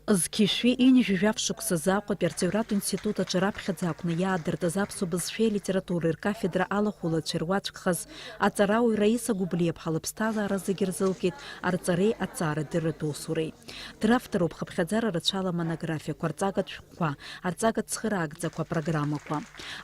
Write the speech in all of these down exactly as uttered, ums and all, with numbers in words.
Зқьи шәи ҩынҩажәи жәаф шықәсазы Аҟәатәи арҵаҩратә институт аҿы раԥхьаӡа акәны иаадыртыз аԥсуа бызшәеи алитературеи ркафедра алахәылацәа ируаӡәкхаз аҵарауаҩ Раиса Гәыблиаԥҳа лыԥсҭазаара зегьы рзылкит арҵареи аҭҵаарадырратә усуреи. Дравторуп хыԥхьаӡара рацәала амонографиақәа, арҵагатә шәҟәқәа, арҵагатә цхыраагӡақәа, апрограммақәа.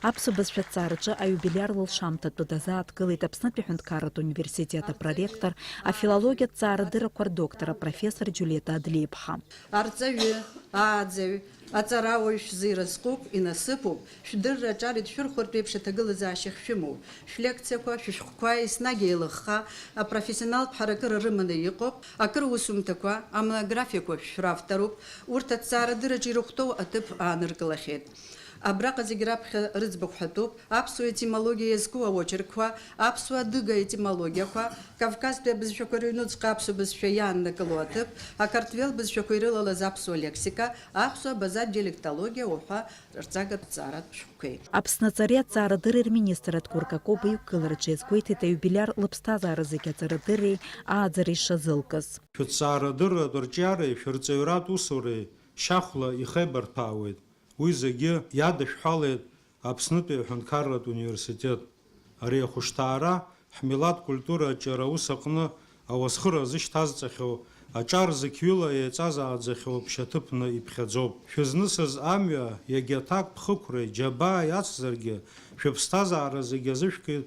Аԥсуа бызшәа аҭҵаараҿы аиубилиар лылшамҭатәы дазааҭгылеит Аԥснытәи аҳәынҭқарратә университет апроректор, афилологиатә ҭҵаарадыррақәа рдоктор, апрофессор Џьулиета Адлеиԥҳа. Арҵаҩы, ааӡаҩ, аҵарауаҩ шәзы иразҟуп, инасыԥуп, шәдырра аҿар идшәырхәартә еиԥш аҭагылазаашьа ахьшәымоу, шәлекциақәа, шәышәҟәқәа еснагь еилыхха, апрофессионалтә ҳаракыра рыманы иҟоуп, акыр усумҭақәа, амонографиақәа шәравторуп, урҭ аҭҵаарадырраҿы ирыхәҭоу аҭыԥ ааныркылахьеит. Абраҟа зегь раԥхьа рыӡбахә ҳәатәуп, аԥсуа етимологиа иазку аочеркқәа, аԥсуа-адыга етимологиақәа, Кавказтәи абызшәақәа рыҩнуҵҟа аԥсуа бызшәа иааннакыло аҭыԥ, ақартвел бызшәақәа ирылалаз аԥсуа лексика, аҳәсуа абазатә диалектологиа уҳәа рҵагатә ҭҵааратә шәҟәқәеи. Аԥсны аҵареи аҭҵаарадырреи рминистр Адгәыр Какоба иқәгылараҿы иазгәеиҭеит аиубилиар лыԥсҭазаара зегьы аҵарадырреи ааӡареи шазылкыз. Шәыҭҵаарадырратә арҿиареи шәырҵаҩратә усуреи шьахәла ихеибарҭәаауеит. Уи зегьы иадышәҳәалеит Аԥснытәи аҳәынҭқарратә университет. Ари ахәышҭаара ҳмилаҭ культура аҿиара аус аҟны ауасхыра зышьҭазҵахьоу, аҿар зықьҩыла еиҵазааӡахьоу аԥшьаҭыԥны иԥхьаӡоуп. Шәызнысыз амҩа, иагьа аҭак ԥхықәреи џьабааи ацзаргьы, шәыԥсҭазаара зегьы азышәкит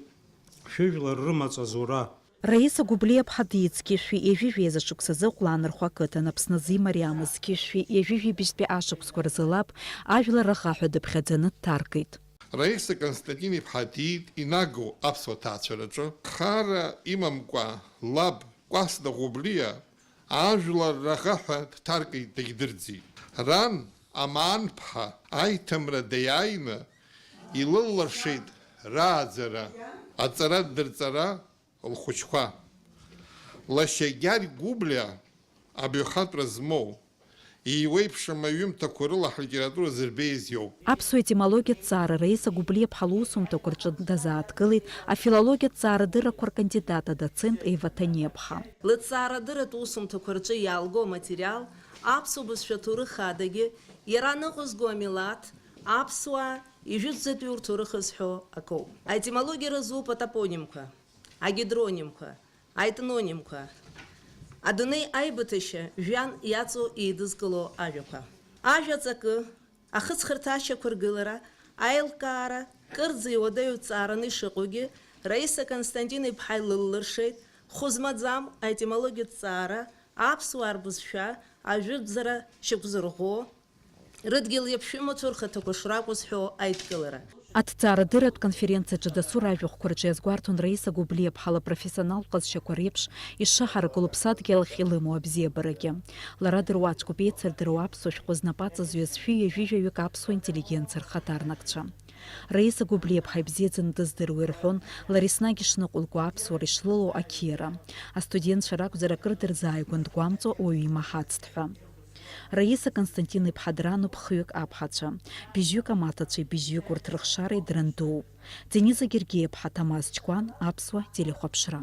шәыжәлар рымаҵ азура. Раиса Гәыблиаԥҳа диит зқьи шәи ҩажәи жәеиза шықәсазы Ҟәланырхәа ақыҭан. Аԥсны азы имариамыз зқьи шәи ҩажәи жәибжьтәи ашықәсқәа рзы лаб ажәлар раӷа ҳәа дыԥхьаӡаны дҭаркит. Раиса Константин-иԥҳа диит инагоу аԥсуа ҭаацәараҿы. Хара имамкәа лаб Кәасҭа Гәыблиа ажәлар раӷа ҳәа дҭаркит, дагьдырӡит. Ран Амаанԥҳа аиҭамра даиааины илыллыршеит рааӡара, аҵара-дырҵара лхәыҷқәа. Лашьа Гьаргь Гәыблиа абаҩхатәра змоу, иеиуеиԥшым аҩымҭақәа рыла ҳлитература зырбеиаз иоуп. Аԥсуа етимологиатә ҭҵаара Раиса Гәыблиаԥҳа лусумҭақәа рҿы дазааҭгылеит афилологиатә ҭҵаарадыррақәа ркандидат, адоцент Ева Ҭаниаԥҳа. Лыҭҵаарадырратә усумҭақәа рҿы иаалго аматериал аԥсуа бызшәа аҭоурых адагьы, иара аныҟәызго амилаҭ, аԥсуаа, ижәытәӡатәи урҭ урыхыз ҳәо акоуп. Аетимологиа рызуп атопонимқәа, агидронимқәа, аетнонимқәа, адунеи аибыҭашьа жәҩан иаҵоу еидызкыло ажәақәа. Ажәа ҵакы, ахыҵхырҭа ашьақәыргылара, аилкаара, кырӡа иуадаҩу ҭҵаараны ишыҟоугьы, Раиса Константин-иԥҳа илыллыршеит, хәы змаӡам аетимологиатә ҭҵаара, аԥсуаа рбызшәа, ажәытәӡара шьақәзырӷәӷәо, рыдгьыл иаԥшәымацәоу рхаҭақәа шракәыз ҳәо аидкылара. Аҭҵаарадырратә конференциаҿы дасу ражәахәқәа рҿы иазгәарҭон Раиса Гәыблиаԥҳа лапрофессионалтә ҟазшьақәа реиԥш ишыҳараку лыԥсадгьыл ахь илымоу абзиабарагьы. Лара дыруаӡәкуп еицырдыруа аԥсуа шәҟәы знапы аҵазҩыз шәи ҩажәи жәаҩык аԥсуа интеллигенциа рхаҭарнакцәа. Раиса Гәыблиаԥҳа ибзиаӡаны дыздыруа ирҳәон, лара еснагь ишныҟәылго аԥсуара ишлылоу ақьиара. Астудентцәа ракәзар акыр дырзааигәан дгәамҵуа уаҩы имаҳацт ҳәа. Раиса Константин-иԥҳа дрануп хҩык аԥҳацәа, быжьҩык амаҭацәеи быжьҩык урҭ рыхшареи драндууп. Дениза Гергиа-иԥҳа, Ҭамаз Чкәан, Аԥсуа телехәаԥшра.